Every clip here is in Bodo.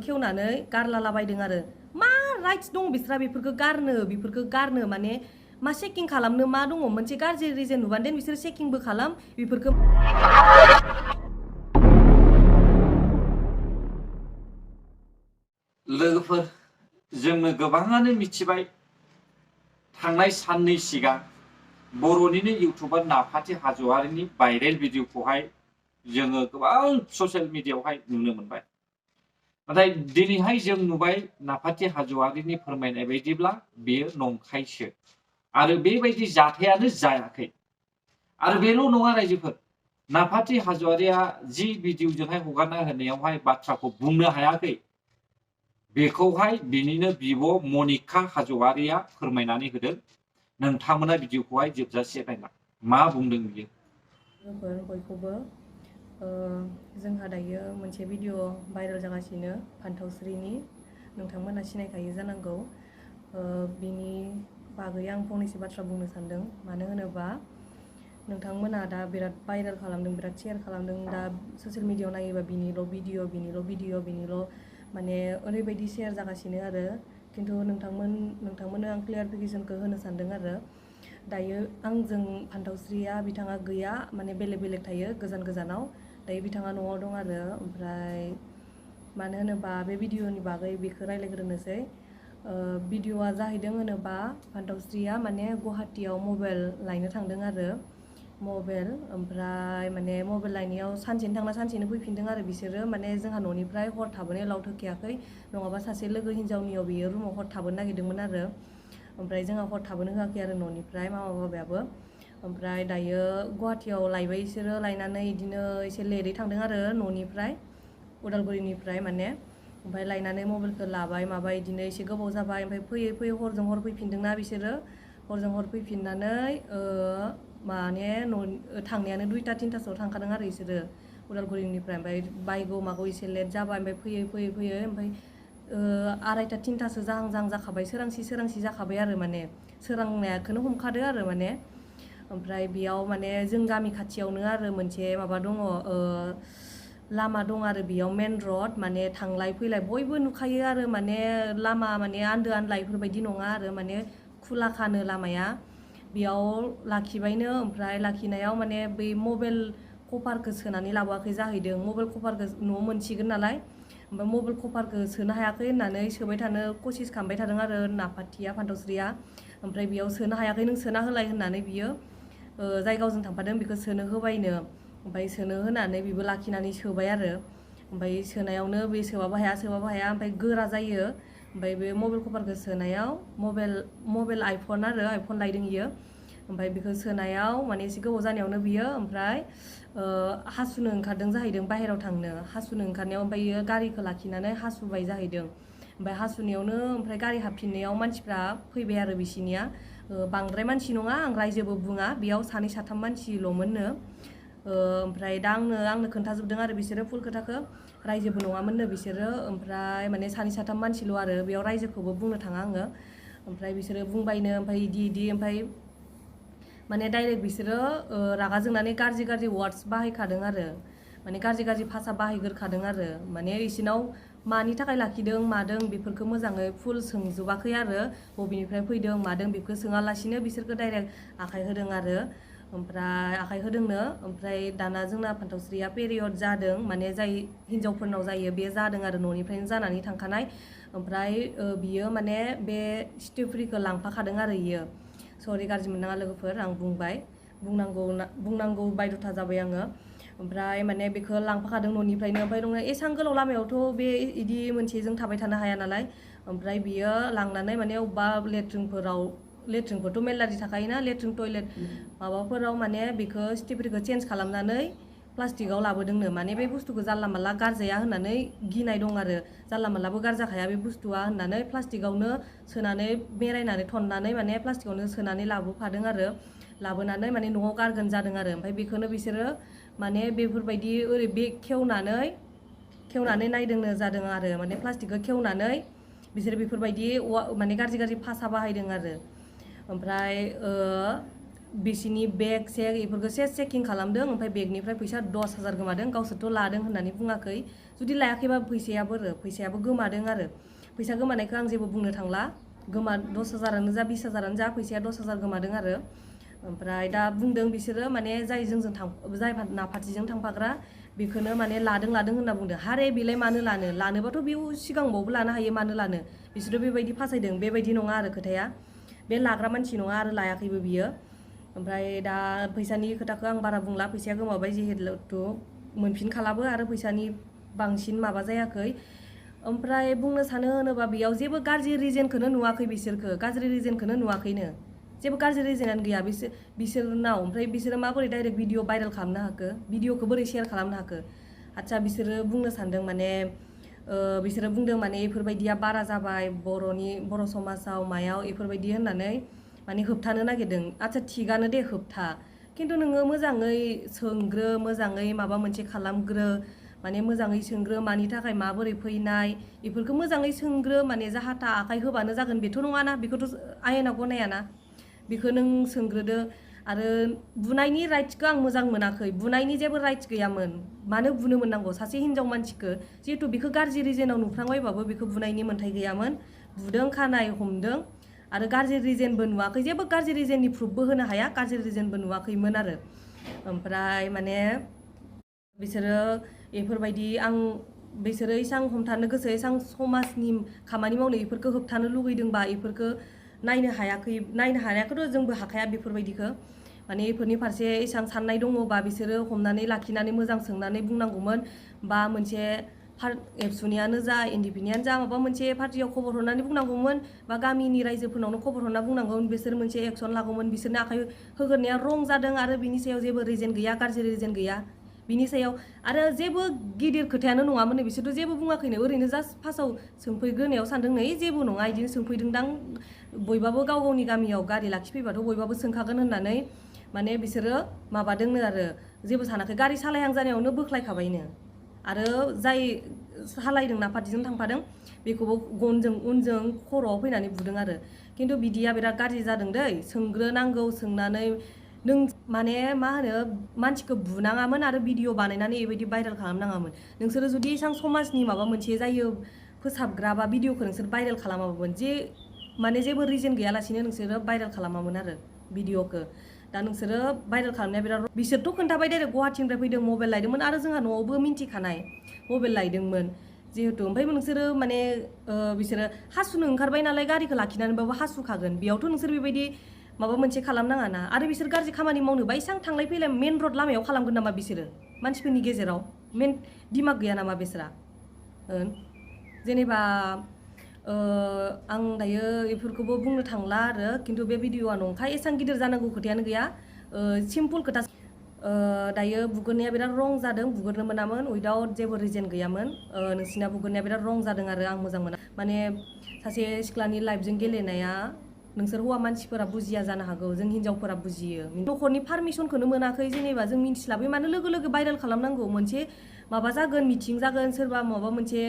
खेवनानै गारलालाबायदों आरो मा राइट्स दं बिस्रा बेफोरखौ गारनो माने मा चेकिं खालामनो मा दङ मोनसे गाज्रि रिजन नुबानो देन बिसोर चेकिंबो खालाम बेफोरखौ लोगोफोर जोंनो गोबाङानो मिथिबाय थांनाय साननै सिगां बर'निनो इउटुबार नाफाथि हाज'वारिनि भाइरेल भिडिअखौहाय जोङो गोबां ससियेल मिडियायावहाय नुनो मोनबाय। नाथाय दिनैहाय जों नुबाय नाफाथि हाज'वारिनि फोरमायनाय बायदिब्ला बेयो नंखायसो आरो बेबायदि जाथायानो जायाखै। आरो बेल' नङा रायजोफोर, नाफाथि हाज'वारिया जि भिडिअजोंहाय हगारना होनायावहाय बाथ्राखौ बुंनो हायाखै बेखौहाय बिनिनो बिब' मनिका हाज'वारिया फोरमायनानै होदों। नोंथांमोना भिडिअखौहाय जोबजासे नायना मा बुंदों बियो। बयखौबो जोंहा दायो मोनसे भिडिअ भाइरेल जागासिनो फान्थावस्रिनि, नोंथांमोना सिनायखायो जानांगौ। बिनि बागै आं फंनैसो बाथ्रा बुंनो सानदों। मानो होनोबा नोंथांमोना दा बिराद भाइरेल खालामदों, बिराद शेयार खालामदों। दा ससियेल मिडियायाव नायोबा बिनिल' भिडिअ माने ओरैबायदि शेयार जागासिनो आरो खिन्थु नोंथांमोननो आं क्लियारिफिकेसनखौ होनो सानदों आरो दायो आंजों फान्थावस्रिया बिथाङा गैया, माने बेलेग थायो गोजानाव। दायो बिथाङा न'आव दं आरो ओमफ्राय मानो होनोबा बे भिडिअनि बागै बेखौ रायज्लायग्रोनोसै। भिडिअआ जाहैदों होनोबा फान्थावस्रिया माने गुवाहाटियाव मबाइल लायनो थांदों आरो ओमफ्राय माने मबाइल लायनायाव सानसेनो थांना सानसेनो फैफिनदों आरो बिसोरो माने जोंहा न'निफ्राय हर थाबोनो एलाउड होखायाखै, नङाबा सासे लोगो हिन्जावनियाव बियो रुमाव हर थाबोनो नागिरदोंमोन आरो ओमफ्राय जोंहा हर थाबोनो होआखै आरो न'निफ्राय मामा बाबायाबो। ओमफ्राय दायो गुवाहाटियाव लायबाय बिसोरो, लायनानै बिदिनो एसे लेटै थांदों आरो न'निफ्राय उदालगुरिनिफ्राय माने। ओमफ्राय लायनानै मबाइलखौ लाबाय माबाय बिदिनो एसे गोबाव जाबाय। ओमफ्राय फैयै हरजों हर फैफिनदोंना बिसोरो, हरजों हर फैफिननानै माने थांनायानो 2टा-3टासोआव थांखादों आरो बिसोरो उदालगुरिनिफ्राय। ओमफ्राय बायगौ मागौ एसे लेट जाबाय। ओमफ्राय फैयै ओमफ्राय 2टा-3टासो जाहां जाखाबाय, सोरांसि जाखाबाय आरो माने सोरांनायखौनो हमखादो आरो माने। ओमफ्राय बेयाव माने जों गामि खाथियावनो आरो मोनसे माबा दङ, लामा दं आरो बेयाव मेन रड, माने थांलाय फैलाय बयबो नुखायो आरो माने लामा माने आन्दो आनला बेफोरबायदि नङा आरो माने खुलाखानो लामाया। बेयाव लाखिबायनो, ओमफ्राय लाखिनायाव माने बै मबाइल कभारखौ सोनानै लाबोआखै जाहैदों। मबाइल कभारखौ न'आव मोनसिगोन नालाय, ओमफ्राय मबाइल कभारखौ सोनो हायाखै होननानै सोबाय थानो कसिस खालामबाय थादों आरो नाफाथिया फान्थावस्रिया। ओमफ्राय बेयाव सोनो हायाखै, नों सोना होलाय होननानै बियो जाय गावजों थांफादों बेखौ सोनो होबायनो। ओमफ्राय सोनो होनानै बेबो लाखिनानै सोबाय आरो ओमफ्राय सोनायावनो बे सोबाबो हाया ओमफ्राय गोरा जायो। ओमफ्राय बे मबाइल कभारखौ सोनायाव मबाइल आइफन लायदों इयो। ओमफ्राय बेखौ सोनायाव माने एसे गोबाव जानायावनो बियो ओमफ्राय हासुनो ओंखारदों जाहैदों, बाहेराव थांनो हासुनो ओंखारनायाव ओमफ्राय इयो गारिखौ लाखिनानै हासुबाय जाहैदों। ओमफ्राय हासुनायावनो ओमफ्राय गारि हाबफिननायाव मानसिफ्रा फैबाय आरो बिसिनिया बांद्राय मानसि नङा, आं रायजोबो बुङा, बेयाव 2-3 मानसिल'मोननो। ओमफ्राय दा आंनो खोन्थाजोबदों आरो बिसोरो फुल खोथाखौ, रायजोबो नङामोननो बिसोरो। ओमफ्राय माने 2-3 मानसिल' आरो बेयाव रायजोखौबो बुंनो थाङा आङो। ओमफ्राय बिसोरो बुंबायनो, ओमफ्राय इदि ओमफ्राय माने डाइरेक्ट बिसोरो रागा जोंनानै गाज्रि वार्डस बाहायखादों आरो माने गाज्रि भाषा बाहायग्रोखादों आरो माने बिसोरनाव मानि थाखाय लाखिदों मादों बेफोरखौ मोजाङै फुल सोंजोबाखै आरो बबेनिफ्राय फैदों मादों बेखौ सोङालासिनो बिसोरखौ डाइरेक्ट आखाइ होदों आरो ओमफ्राय आखाइ होदोंनो। ओमफ्राय दाना जोंना फान्थावस्रिया पेरियड जादों, माने जाय हिन्जावफोरनाव जायो बे जादों आरो न'निफ्रायनो जानानै थांखानाय। ओमफ्राय बियो माने बे स्टेफ्रिखौ लांफाखादों आरो इयो। सरि गाज्रि मोननाङा लोगोफोर, आं बुंनांगौ बायध'था जाबाय आङो। ओमफ्राय माने बेखौ लांफाखादों न'निफ्रायनो। ओमफ्राय नोङो एसेबां गोलाव लामायावथ' बे इदि मोनसेजों थाबाय थानो हाया नालाय। ओमफ्राय बियो लांनानै माने अबेबा लेट्रिनफोरथ' मेरलादि थाखायोना, लेट्रिन टयलेट माबाफोराव माने बेखौ स्टेफ्रिखौ चेन्ज खालामनानै प्लास्टिकआव लाबोदोंनो। माने बे बुस्थुखौ जानला मानला गारजाया होननानै गिनाय दं आरो जानला मानलाबो गारजाखाया बे बुस्थुआ होननानै प्लास्टिकआवनो सोनानै बेरायनानै थननानै माने प्लास्टिकआवनो सोनानै लाबोफादों आरो लाबोनानै माने न'आव गारगोन जादों आरो। ओमफ्राय बेखौनो बिसोरो माने बेफोरबायदि ओरै बे खेवनानै नायदोंनो जादों आरो माने प्लास्टिकखौ खेवनानै बिसोर बेफोरबायदि माने गाज्रि भाषा बाहायदों आरो। ओमफ्राय बिसिनि बेग सेग इफोरखौ चेकिं खालामदों ओमफ्राय बेगनिफ्राय फैसा 10,000 गोमादों गावसोरथ' लादों होननानै बुङाखै जुदि लायाखैबा फैसायाबो गोमादों आरो फैसा गोमानायखौ आं जेबो बुंनो थांला 10,000आनो जा 20,000आनो जा फैसाया 10,000 गोमादों आरो ओमफ्राय दा बुंदों बिसोरो माने जाय जाय नाफाथिजों थांफाग्रा बेखौनो माने लादों होनना बुंदों हारे बेलाय मानो लानोबाथ' बेयाव सिगांबावबो लानो हायो मानो लानो बिसोरो बेबायदि फासायदों बेबायदि नङा आरो खोथाया बे लाग्रा मानसि नङा आरो लायाखैबो बियो ओमफ्राय दा फैसानि खोथाखौ आं बारा बुंला फैसाया गोमाबाय जिहेतु मोनफिनखालाबो आरो फैसानि बांसिन माबा जायाखै ओमफ्राय बुंनो सानो होनोबा बेयाव जेबो गाज्रि रिजनखौनो नुवाखै गाज्रि रिजनखौनो नुवाखैनो जेबो गाज्रि रिजनानो गैया बिसोरनाव ओमफ्राय बिसोरो माबोरै डाइरेक्ट भिडिअ भाइरेल खालामनो हाखो भिडिअखौ बोरै शेयार खालामनो हाखो आচ্ছা बिसोरो बुंनो सानदों माने बिसोरो बुंदों माने इफोरबायदिया बारा जाबाय बर' समाजाव मायाव इफोरबायदि होननानै माने होबथानो नागिरदों आচ্ছা थिगानो दे होबथा खिन्थु नोङो मोजाङै सोंग्रो मोजाङै माबा मोनसे खालामग्रो माने मोजाङै सोंग्रो मानि थाखाय माबोरै फैनाय इफोरखौ मोजाङै सोंग्रो माने जाहाथा आखाइ होबानो जागोन बेथ' नङाना बेखौथ' आयेना गनायाना बेखौ नों सोंग्रोदो आरो बुनायनि राइट्सखौ आं मोजां मोनाखै बुनायनि जेबो राइट्स गैयामोन मानो बुनो मोननांगौ सासे हिनजाव मानसिखौ जिहेतु बेखौ गाज्रि रिजनाव नुफ्रांबायबाबो बेखौ बुनायनि मोन्थाय गैयामोन बुदों खानाय हमदों आरो गाज्रि रिजनबो नुवाखै जेबो गाज्रि रिजननि प्रुफबो होनो हाया गाज्रि रिजनबो नुवाखैमोन आरो ओमफ्राय माने बिसोरो बेफोरबायदि बिसोरो इसां हमथानो गोसो इसां समाजनि खामानि मावनो इफोरखौ होबथानो लुगैदोंबा इफोरखौ नायनो हायाखैथ' जोंबो हाखाया बेफोरबायदिखौ माने इफोरनि फारसे इसां साननाय दङबा बिसोरो हमनानै लाखिनानै मोजां सोंनानै बुंनांगौमोन बा मोनसे एबसुनियानो जा एनडिपिनियानो जा माबा मोनसे पार्टियाव खबर हरनानै बुंनांगौमोन बा गामिनि रायजोफोरनावनो खबर हरना बुंनांगौमोन बिसोर मोनसे एक्सन लागौमोन बिसोरनो आखाइ होग्रोनाया रं जादों आरो बिनि सायाव जेबो रिजन गैया गाज्रि रिजन गैया बिनि सायाव आरो जेबो गिदिर खोथायानो नङामोन बिसोरथ' जेबो बुङाखैनो ओरैनो जास्ट फार्स्टआव सोंफैग्रोनायाव सानदों नै जेबो नङा बिदिनो सोंफैदोंदां बयबाबो गावनि गामियाव गारि लाखिफैबाथ' बयबाबो सोंखागोन होननानै माने बिसोरो माबादोंनो आरो जेबो सानाखै गारि सालायहां जानायावनो बोख्लायखाबायनो आरो जाय सालायदों नाफाथिजों थांफादों बेखौबो गनजों उनजों खर'आव फैनानै बुदों आरो खिन्थु बिदिया बिराद गाज्रि जादों दै सोंग्रोनांगौ सोंनानै नों माने मा होनो मानसिखौ बुनाङामोन आरो भिडिअ बानायनानै बेबायदि भाइरेल खालामनाङामोन नोंसोरो जुदि एसां समाजनि माबा मोनसे जायो फोसाबग्रा बा भिडिअखौ नोंसोर भाइरेल खालामामोन माने जेबो रिजन गैयालासिनो नोंसोरो भाइरेल खालामामोन आरो भिडिअखौ दा नोंसोरो भाइरेल खालामनाया बिराद बिसोरथ' खोन्थाबाय डाइरेक्ट गुवाहाटीनिफ्राय फैदों मबाइल लायदोंमोन आरो जोंहा न'आवबो मिन्थिखानाय मबाइल लायदोंमोन जिहेतु ओमफ्राय नोंसोरो माने बिसोरो हासुनो ओंखारबाय नालाय गारिखौ लाखिनानैबाबो हासुखागोन बेयावथ' नोंसोर बेबायदि माबा मोनसे खालामनाङा ना आरो बिसोर गाज्रि खामानि मावनोबा इसां थांलाय फैलाय मेन रड लामायाव खालामगोन नामा बिसोरो मानसिफोरनि गेजेराव मेन दिमाग गैया नामा बिसोरा जेनेबा आं दायो बेफोरखौबो बुंनो थांला आरो खिन्थु बे भिडिअआ नंखाय एसां गिदिर जानांगौ खोथायानो गैया सिम्पल खोथा दायो बुगोरनाया बिराद रं जादों बुगोरनो मोनामोन उइदाउट जेबो रिजन गैयामोन नोंसिना बुगोरनाया बिराद रं जादों आरो आं मोजां मोना माने सासे सिख्लानि लाइफजों गेलेनाया नोंसोर हौवा मानसिफोरा बुजिया जानो हागौ जों हिनजावफोरा बुजियो न'खरनि पारमिसनखौनो मोनाखै जेनेबा जों मिन्थिस्लाबै मानो लोगो भाइरेल खालामनांगौ मोनसे माबा जागोन मिटिं जागोन सोरबा माबा मोनसे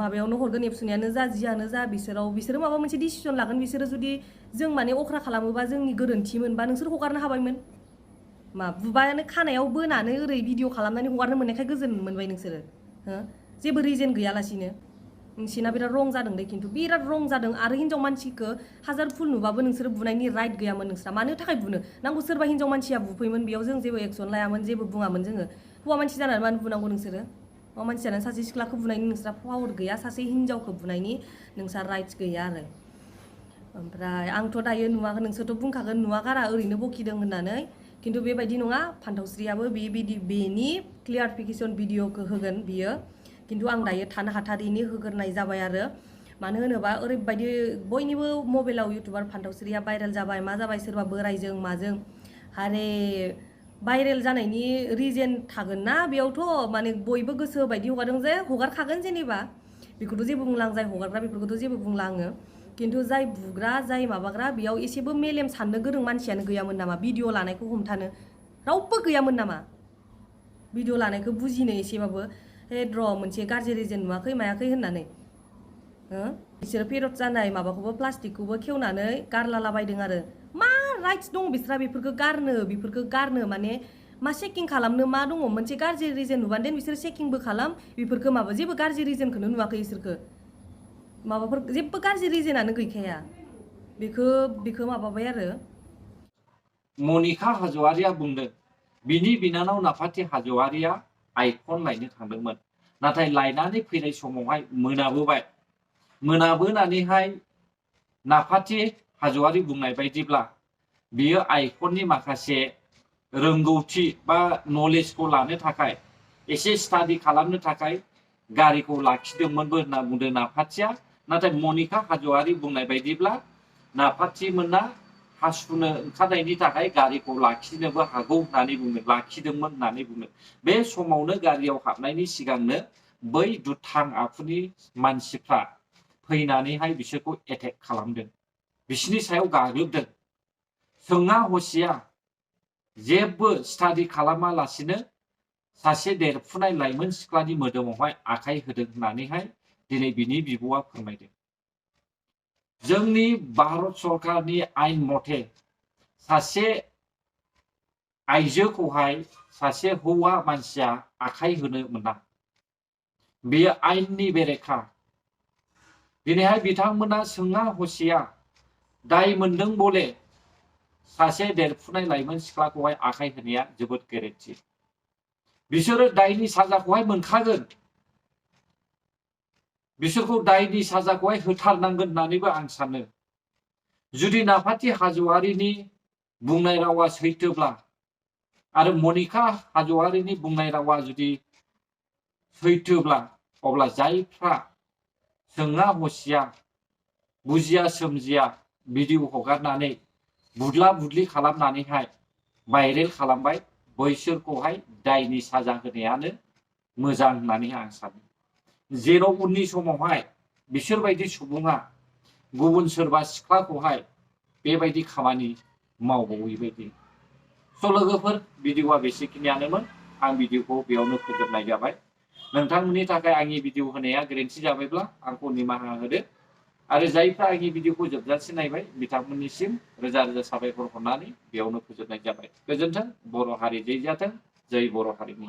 माबायावनो हरगोन एबसुनियानो जा जियानो जा बिसोरो माबा मोनसे डिसिसन लागोन बिसोरो जुदि जों माने अख्रा खालामोबा जोंनि गोरोन्थिमोनबा नोंसोर हगारनो हाबायमोन मा बुबायानो खानायाव बोनानै ओरै भिडिअ खालामनानै हगारनो मोननायखाय गोजोन मोनबाय नोंसोरो जेबो रिजन गैयालासिनो नोंसिना बिराद रं जादों दे खिन्थु बिराद रं जादों आरो हिनजाव मानसिखौ हाजार फुल नुबाबो नोंसोरो बुनायनि राइट गैयामोन नोंस्रा मानो थाखाय बुनो नांगौ सोरबा हिनजाव मानसिया बुफैमोन बेयाव जों जेबो एक्सन लायामोन जेबो बुङामोन जोङो हौवा मानसि जानानै मानो बुनांगौ नोंसोरो हौवा मानसि जानानै सासे सिख्लाखौ बुनायनि नोंस्रा पावार गैया सासे हिनजावखौ बुनायनि नोंस्रा राइट्स गैया आरो ओमफ्राय आंथ' दायो नुवाखै नोंसोरथ' बुंखागोन नुवागारा ओरैनो बखिदों होननानै खिन्थु बेबायदि नङा फान्थावस्रियाबो बेनि क्लियारिफिकेसन भिडिअखौ होगोन बियो खिन्थु आं दायो थानो हाथारिनि होग्रोनाय जाबाय आरो मानो होनोबा ओरैबायदि बयनिबो मबाइलाव इउटुबार फान्थावस्रिया भाइरेल जाबाय मा जाबाय सोरबा बोरायजों माजों हारे भाइरेल जानायनि रिजन थागोन ना बेयावथ' माने बयबो गोसो बायदि हगारदों जे हगारखागोन जेनेबा बेखौथ' जेबो बुंला आं जाय हगारग्रा बेफोरखौथ' जेबो बुंला आङो खिन्थु जाय बुग्रा जाय माबाग्रा बेयाव एसेबो मेलेम साननो गोरों मानसियानो गैयामोन नामा भिडिअ लानायखौ हमथानो रावबो गैयामोन नामा भिडिअ लानायखौ बुजिनो एसेबाबो र' मोनसे गाज्रि रिजन नुवाखै मायाखै होननानै बिसोरो पेरड जानाय माबाखौबो प्लास्टिकखौबो खेवनानै गारलालाबायदों आरो मा राइट्स दङ बिस्रा बेफोरखौ गारनो माने मा चेकिं खालामनो मा दङ मोनसे गाज्रि रिजन नुबानो देन बिसोर चेकिंबो खालाम बेफोरखौ माबा जेबो गाज्रि रिजनखौनो नुवाखै बिसोरखो माबाफोर जेबो गाज्रि रिजनानो गैखाया बेखौ माबाबाय आरो मनिका हाज'वारिया बुंदों बिनि बिनानाव नाफाथि हाज'वारिया आइफन लायनो थांदोंमोन नाथाय लायनानै फैनाय समावहाय मोनाबोनानैहाय नाफाथि हाज'वारि बुंनाय बायदिब्ला बियो आइफननि माखासे रोंगौथि बा नलेजखौ लानो थाखाय एसे स्टाडि खालामनो थाखाय गारिखौ लाखिदोंमोनबो होनना बुंदों नाफाथिया नाथाय मनिका हाज'वारि बुंनाय बायदिब्ला नाफाथिमोना हासुनो ओंखारनायनि थाखाय गारिखौ लाखिनोबो हागौ होननानै बुंदों लाखिदोंमोन होननानै बुंदों बे समावनो गारियाव हाबनायनि सिगांनो बै दुथां आखुनि मानसिफ्रा फैनानैहाय बिसोरखौ एटेक खालामदों बिसोरनि सायाव गाग्लोबदों सोङा हसिया जेबो स्टाडि खालामालासिनो सासे देरफुनाय लाइमोन सिख्लानि मोदोमावहाय आखाइ होदों होननानैहाय दिनै बिनि बिब'आ फोरमायदों जोंनि भारत सरकारनि आयेन मथे सासे आइजोखौहाय सासे हौवा मानसिया आखाइ होनो मोना बेयो आयेननि बेरेखा दिनैहाय बिथांमोना सोङा हसिया दाय मोनदों बले सासे देरफुनाय लाइमोन सिख्लाखौहाय आखाइ होनाया जोबोद गोरोन्थि बिसोरो दायनि साजाखौहाय मोनखागोन बिसोरखौ दायनि साजाखौहाय होथारनांगोन होननानैबो आं सानो जुदि नाफाथि हाज'वारिनि बुंनाय रावा सैथोब्ला आरो मनिका हाज'वारिनि बुंनाय रावा जुदि सैथोब्ला अब्ला जायफ्रा सोङा हसिया बुजिया सोमजिया भिडिअ हगारनानै बुदला बुदलि खालामनानैहाय भाइरेल खालामबाय बैसोरखौहाय दायनि साजा होनायानो मोजां होननानै आं सानो जेन' उननि समावहाय बिसोरबायदि सुबुङा गुबुन सोरबा सिख्लाखौहाय बेबायदि खामानि मावबावै बायदि स' लोगोफोर भिडिअआ बेसेखिनियानोमोन आं भिडिअखौ बेयावनो फोजोबनाय जाबाय नोंथांमोननि थाखाय आंनि भिडिअ होनाया गोरोन्थि जाबायब्ला आंखौ निमाहा होदो आरो जायफ्रा आंनि भिडिअखौ जोबजासिम नायबाय बिथांमोननिसिम रोजा रोजा साबायखर हरनानै बेयावनो फोजोबनाय जाबाय गोजोन्थों बर' हारि जै जाथों जै बर' हारिनि